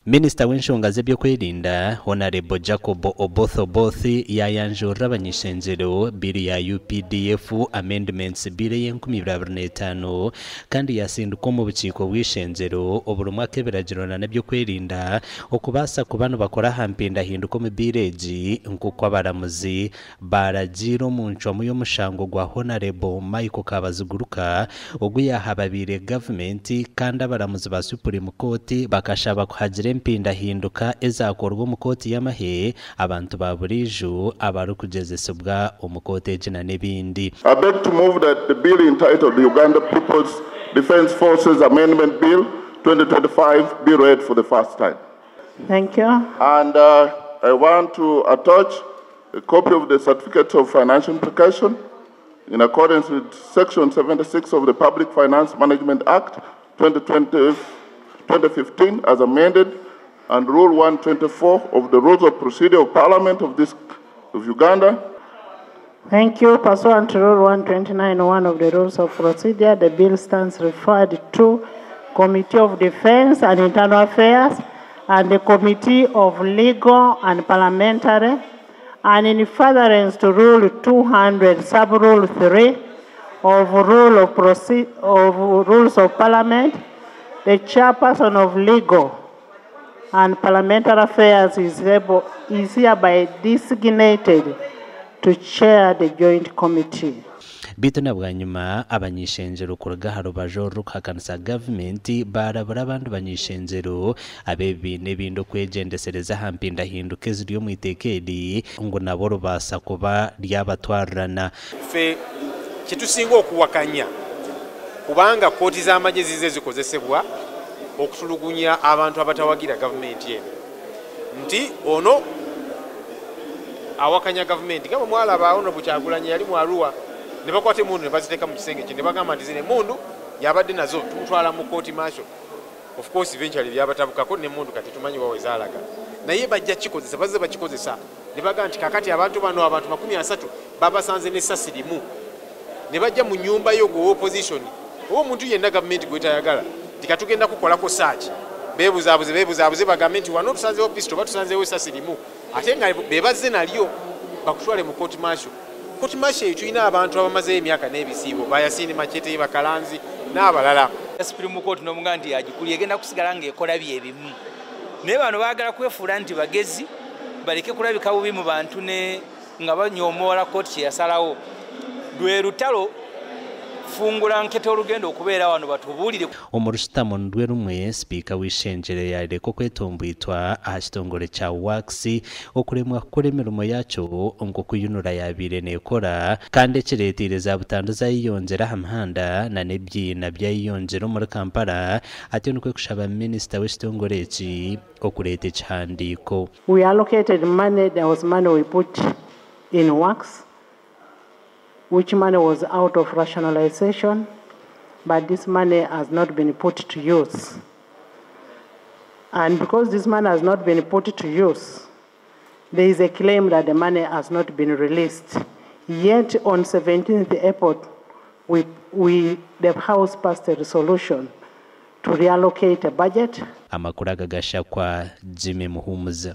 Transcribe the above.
Minisita w'enshonga z'ebyokwerinda, Honarebo Jacob Oboth Oboth yayanjurira abany'ishengyero bill ya UPDF Amendments Bill ey'enkumi ibiri abiri n'etaano kandi yasindikwa omu bukiiko bw'ishengyero oburimu ak'ebiragiro nana eby'okwerinda okubaasa kuba nibakora aha mpindahinduka omu bill egi nk'oku abaramuzi baaragiire omu ncwamu y'omushango gwa Honarebo Michael Kabaziguruka ogu yaahababiire gavumenti kandi abaramuzi ba Supreme Court bakashaba ku hagira empindahinduka ezaakorwa omu kooti y'amahe, abantu ba buriijo abarikugyezesibwa omu kooti egi na n'ebindi. I beg to move that the bill entitled Uganda People's Defence Forces Amendment Bill 2025 be read for the first time. Thank you. And I want to attach a copy of the certificate of financial implication in accordance with Section 76 of the Public Finance Management Act 2020, 2015 as amended and Rule 124 of the Rules of Procedure of Parliament of, this, of Uganda. Thank you. Pursuant to Rule 129.1 of the Rules of Procedure, the bill stands referred to Committee of Defense and Internal Affairs and the Committee of Legal and Parliamentary, and in furtherance to Rule 200, Sub-Rule 3 of, Rule of, Proce- of Rules of Parliament, the chairperson of Legal and Parliamentary Affairs is, able, is hereby designated to chair the joint committee. Beitu na bwanyima, abany'ishengyero kuruga aha rubaju orurikuhakanisa gavumenti baarabura abandi bany'ishengyero ab'ebibiina ebindi okwegyendesereza aha mpindahinduka eziri omu iteeka eri ngu nabo ribaasa kuba ryabatwarirana. Ffe kyetusinga okuwakanya kubanga kkooti z'amagye zizze zikozesebwa okutulugunya abantu abatawagira gavumenti eno nti ono awakanya gavumenti nga bwe mwalaba Honorable Kyagulanyi yali mu Arua ne bakwata emmundu ne baziteeka mu kisenge kye ne bagamba nti zino emmundu yabadde nazo tumutwala mu kooti martial. Of course eventually byabatabukako n'emmundu kati tetumanyi wa we zaalaga naye bajja kikozesa, bazze bakikozesa ne bagamba nti kaakati abantu bano abantu 30 babasanze n'essasi limu ne bajja mu nnyumba yo gwe opposition oba omuntu yenna gavumenti gwetayagala nti katugenda kukolako search, beebuzaabuze beebuzaabuze bagambe nti wano tusanzeewo pistol oba tusanzeewo essasi limu ate nga be bazze nalyo bakutwale mu court martial. Court martial eyo tulina abantu abamazeeyo emyaka n'ebisiibo, ba Yasin Machete, Bakalanzi n'abalala. Supreme Court n'omugamba nti yagikulira egenda kusigala ng'ekola bye bimu, naye bano baagala kwefuula nti bagezi baleke kulabika bubi mu bantu ne nga banyoomoola kkooti kye yasalawo. Lwe lutalo fungula nkete olugenda okubeera wano batubuulire. Omu rushutamo nirwo rumwe, Sipiika w'eishengyero yayoreka okwetomboitwa aha kitongore kya WACS okuremwa kukora emirimo yaakyo nk'oku UNRA yaabaire neekora kandi ekireeteire za butandu zaayeyongyera aha mihanda na n'ebyiina byayeyongyera omuri Kampala atyo nikwo kushaba minisita w'ekitongore eki okureeta ekihandiiko. We allocated money, there was money we put in works, which money was out of rationalization, but this money has not been put to use. And because this money has not been put to use, there is a claim that the money has not been released. Yet on 17th April, the House passed a resolution to reallocate a budget. Amakuru aga gashakwa Jimmy Muhumuza.